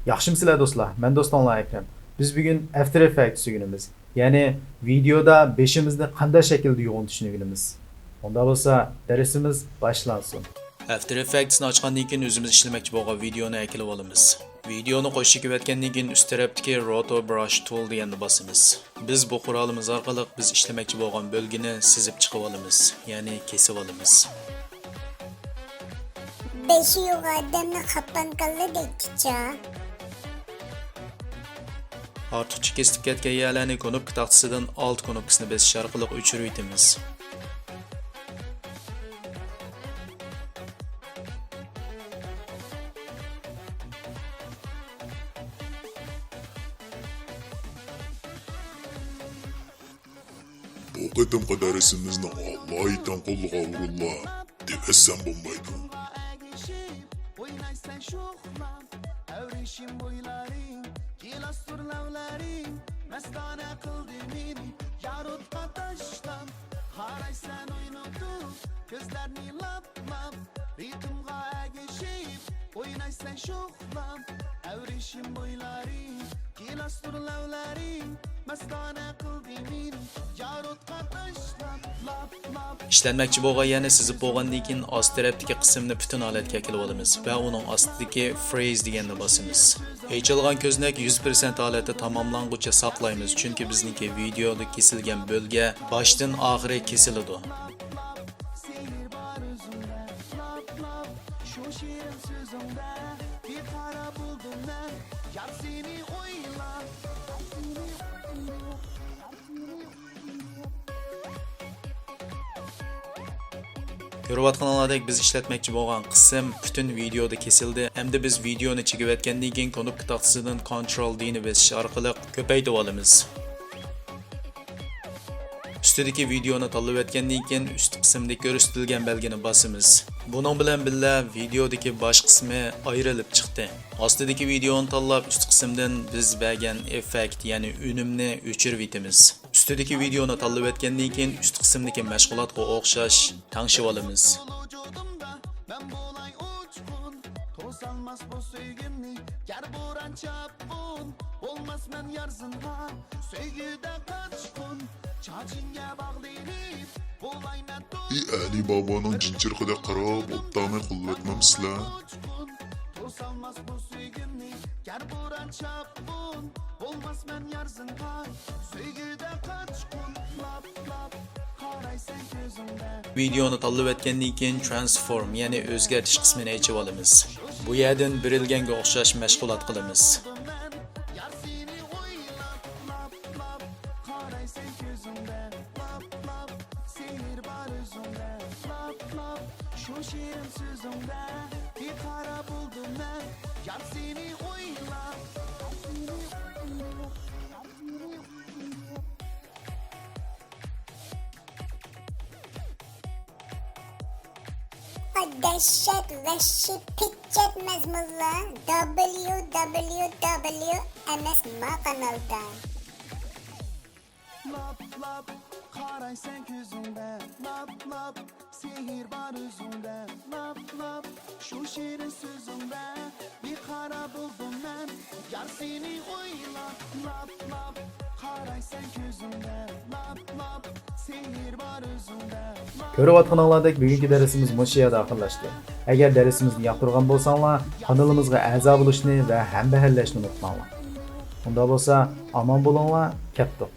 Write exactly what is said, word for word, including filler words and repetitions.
ياخشىمۇسىلەر دوستلار؟ مەن دوستۇڭلار ئەكرەم. بىز بۈگۈن After Effects ئۆگىنىمىز. يەنى ۋىدېئودا بېشىمىزنى قانداق شەكىلدە يوغىنىتىشنى ئۆگىنىمىز. ئۇنداق بولسا دەرسىمىز باشلانسۇن. After Effectsنى ئاچقاندىن كېيىن ئۆزىمىز ئىشلىمەكچى بولغان ۋىدېئونى ئەكېلىۋالىمىز. ۋىدېئونى قوشۇشقا كىرىۋەتكەندىن كېيىن ئۈست تەرەپتىكى Roto Brush Tool دېگەننى باسىمىز. بىز بۇ قورالىمىز ئارقىلىق بىز ئىشلىمەكچى بولغان بۆلگىنى سىزىپ چىقىۋالىمىز، يەنى كېسىۋالىمىز. بېشى يوق ئادەمنى قاپقان كاللا دەيتتىچۇ. ئارتۇقچە كېسىلىپ كەتكەن يەرلەرنى كۇنۇپكا تاختىسىدىن Alt كۇنۇپكىسىنى بېسىش ئارقىلىق ئۆچۈرۈۋېتىمىز. بۇ قېتىمقى دەرسىمىزنى ئالايىتەن قوللىغان ئورۇنلار دېۋەتسەم بولمايدۇ. ئەگىشىپ ئوينايسەن شوخلاپ، ئەۋرىشىم بويلارىڭ، گىلاستۇر لەۋلەرىڭ، مەستانە قىلدى مېنى يارۇتقا تاشلاپ. قارايسەن ئوينىتىپ كۆزلەرنى لاپ-لاپ، رىتىمغا ئەگىشىپ ئوينايسەن شوخلاپ، ئەۋرىشىم بويلارىڭ، گىلاستۇر لەۋلەرىڭ، مەستانە قىلدى مېنى يارۇتقا تاشلاپ. لاپ-لاپ. ئىشلەنمەكچى بولغان يەرنى سىزىپ بولغاندىن كېيىن، ئاست تەرەپتىكى قىسىمنى پۈتۈن ھالەتكە ئەكېلىۋالىمىز ۋە ئۇنىڭ ئاستىدىكى Freeze دېگەننى باسىمىز. ئېچىلغان كۆزنەك يۈز پىرسەنت ھالەتتە تاماملانغۇچە ساقلايمىز، چۈنكى بىزنىڭكى ۋىدېئودا كېسىلگەن بۆلگە باشتىن ئاخىرى كېسىلىدۇ. سېھىر بار ئۆزۈڭدە، لاپ-لاپ، شۇ شېرىن سۆزۈڭدە، بىقارار بولدۇم مەن، يار سېنى ئويلاپ. كۆرۈۋاتقىنىڭلاردەك بىز ئىشلەتمەكچى بولغان قىسىم پۈتۈن ۋىدېئودا كېسىلدى. ئەمدى بىز ۋىدېئونى چىگىۋەتكەندىن كېيىن، كۇنۇپكا تاختىسىدىن Ctrl D نى بېسىش ئارقىلىق كۆپەيتىۋالىمىز. ئۈستىدىكى ۋىدېئونى تاللىۋەتكەندىن كېيىن، ئۈست قىسىمدىكى كۆرسىتىلگەن بەلگىنى باسىمىز. بۇنىڭ بىلەن بىللە، ۋىدېئودىكى باش قىسمى ئايرىلىپ چىقتى. ئاستىدىكى ۋىدېئونى تاللاپ، ئۈست قىسىمدىن بىز بەرگەن ئېففېكت، يەنى ئۈنۈمنى ئۆچۈرۈۋېتىمىز. ئۈستىدىكى ۋىدېئونى تاللىۋەتكەندىن كېيىن، ئۈست قىسىمدىكى مەشغۇلاتقا ئوخشاش تەڭشىۋالىمىز. توسالماس بۇ سۆيگۈمنى، يار بوران چاپقۇن، بولماسمەن يار زىنھار، سۆيگۈدە قاچقۇن، چاچىڭغا باغلىنىپ بولايمەن. ئى ئەلى بابانىڭ جىنچىرىقىدەك قاراپ ئوبدانماي قوللىۋەتمەمسىلەر؟ توسالماس بۇ سۆيگۈمنى، يار بوران چاپقۇن، بولماسمەن يار زىنھار، سۆيگۈدە قاچقۇن، لاپ-لاپ قارايسەن كۆزۈڭدە. ۋىدېئونى تاللىۋەتكەندىن كېيىن Transform، يەنى ئۆزگەرتىش قىسمىنى ئېچىۋالىمىز. بۇ يەردىن بېرىلگەنگە ئوخشاش مەشغۇلات قىلىمىز. يار سېنى ئويلاپ، لاپ-لاپ قارايسەن كۆزۈڭدە، لاپ-لاپ سېھىر بار ئۆزۈڭدە، لاپ-لاپ شۇ شېرىن سۆزۈڭدە، بىقارار بولدۇم مەن، يار سېنى ئويلاپ. دەھشەت، ۋەھشىي، پىچەت مەزمۇنلار، www م s ما قانالدا. لاپ-لاپ قارايسەن كۆزۈڭدە، لاپ-لاپ سېھىر بار ئۆزۈڭدە، لاپ-لاپ شۇ شېرىن سۆزۈڭدە، بىقارار بولدۇم مەن، يار سېنى ئويلاپ. لاپ-لاپ قارايسەن كۆزۈڭدە، لاپ-لاپ سېھىر بار ئۆزۈڭدە. كۆرۈۋاتقىنىڭلاردەك بۈگۈنكى دەرسىمىز مۇشۇ يەردە ئاخىرلاشتى. ئەگەر دەرسىمىزنى ياقتۇرغان بولساڭلار، قانىلىمىزغا ئەزا بولۇشنى ۋە ھەمبەھىرلەشنى ئۇنتۇماڭلار. ئۇنداق بولسا، ئامان بولۇڭلار، كەتتۇق.